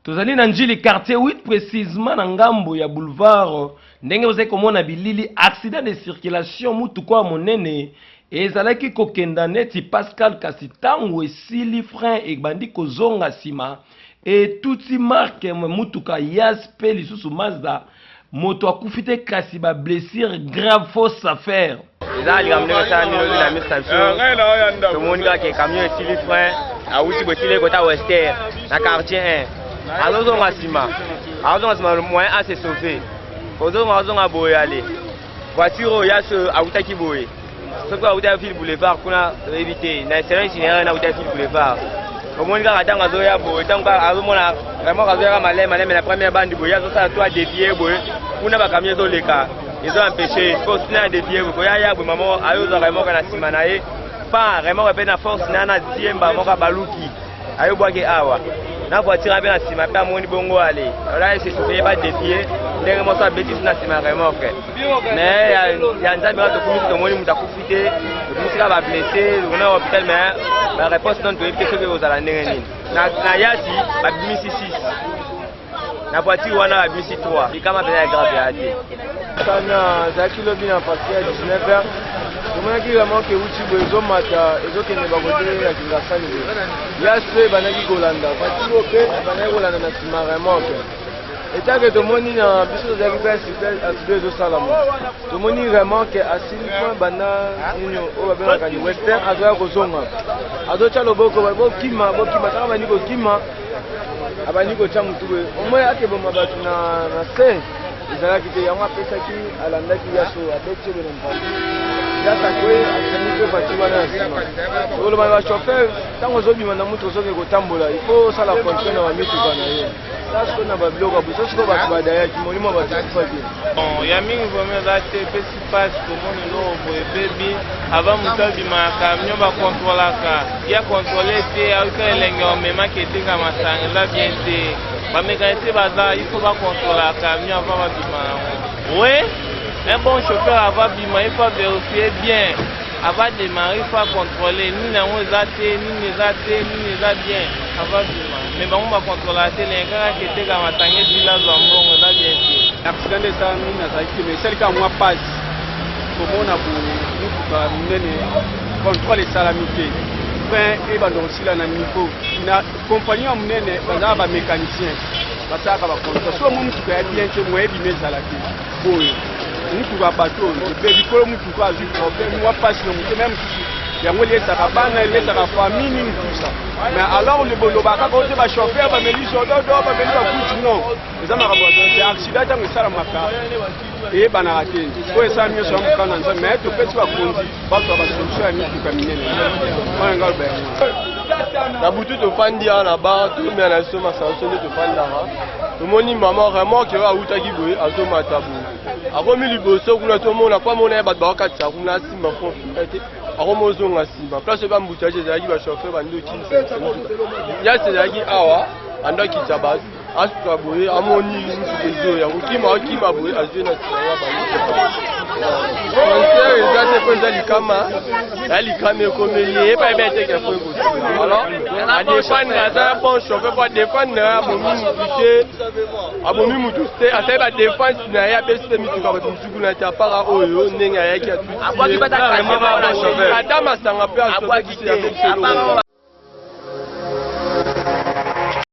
Tozali na Ndjili quartier 8 precisement na ngambo ya boulevard ndenge bozali komona bilili accident de circulation mutuka ya monene ezalaki kokenda neti Pascal kasi tango esili frein ebandi kozonga sima etuti marque mutuka Hiace pe lisusu Mazda moto akufi te kasi ba blessure grave fausse affaire. Eza likambo ndenge esalami lobi na miso na biso, tomoni kaka ke camion esili frein, awuti boye esili kota Wester na quartier 1, azozonga nsima, azozonga nsima moyen a se sauver, kozonga azonga boye ale voiture oyo ya so awutaki boye soki awutaki ville boulevard kuna toyebi te na selon itinéraire na awutaki ville boulevard omoni kaka ntango azoya boye ntango kaka azomona vraiment azoyaka maleme maleme na première bande boye azosala to adevie boye kuna bakamio ezoleka ezo empêche po sina adevie boye koya ya boye mama ayozwa remorque na nsima na ye pa remorque mpe na force na na diemba moko abaluki ayobwaki awa na voiture ape na nsima mpe amoni bongo ale ola esesopeye badefie ndenge moso abetisi na nsima ya remorque mais ya nzambe kaka tokumisi tomoni moto akufi te tokumisi kaka bablesse tokona hôpital mais baréponse nano toyebi te soki ekozala ndenge nini na yasi babimisi 6 na voiture wana babimisi 3 likama mpenza ya grave ya te Sana azalaki lobi na partir ya 19 heures tomonaki vraiment ke euti boye ezomata ezokende bakote ya Kingasani boye ya se ebandaki kolanda voiture oyo mpe ebandaki kolanda na nsima remorque etake tomoni na biso tozalaki mpe accident ezosalama tomoni remorque asili point banda nini oyo babengaka ni western azoya kozonga azotya loboko bokima bokima ntango abandi kokima abandi kotya motu boye omoi akeboma bato na se ezalaki te yango apesaki alandaki yaso abeti ye na mpasi yasa kwe akangi mpe voiture wana ya nsima okoloba na bachauffeur ntango ozobima na motuka soki kotambola il faut osala controle na bamituka na yo sa sikoyo na babiloko ya boso sikoyo bato badayaki molimo ya bato ekufaki. Bon, ya mingi vraiment eza te, epesi mpasi komona eloko boye ebebi avant moto abima na camion bakontrolaka ye akontrole te auta elenge omemaki eteka masanga eza bien te bamécanicien baza il faut bakontrola camion avant babima yango oui un bon chauffeur avant bima il faut vérifier bien avant démarrer il faut contrôler nini yango eza te nini eza te nini eza bien avant bima mais bango bakontrolaka te lenge kaka keteka masanga esila azwa mbongo eza bien te accident nde esalami nazalaki te mais esali kaka mwa pasi komona boye motuka monene contrôle esalami te frein ebanda kosila na niveau na compagnie ya monene bazalaka ba mécanicien basalaka ba contrôle soki omoni motuka ya bien te moyen ebima ezala te boye motuka ya bato oyo ebebi kolo motuka azwi problème mwa mpasi na motema ya mosusu yango eliesaka bana eliesaka famille nini tout ça mais alors bolobaka kaka ote bachauffeur bameli zododo bameli bakuti non eza makambo ya te accident ntango esalamaka eyebanaka te oyo esalami nyonso ya mokanda nzambe mais topesi bakonzi bazwa basolution ya mituka minene wana ngai aloba yango na butu tofandi awa na bar tomela na biso masanga biso nde tofandaka tomoni mama remorke oyo awutaki boye azomata boye akomi liboso kuna tomona po amona ye bato bakokatisa kuna asimba fo te akomi ozonga nsima place oyo bambutage ezalaki bachauffeur bandoki yasi ezalaki awa andokita bato asuka boye amoni mutuka ezoya kokima akima boye azwi na nsima ya bango concert eza te mpo eza likama ya likama ekomeli ye epai ebe eteke fo ekosila alors adefendre aza bon chauffeur mpo adefendre abomi mutu te abomi mutu te asali badefense na ye abesi mpe mituka bato mosusu kuna te apara oyo ndenge ayaki atuti ata masanga mpe asopesi abebisi eloko.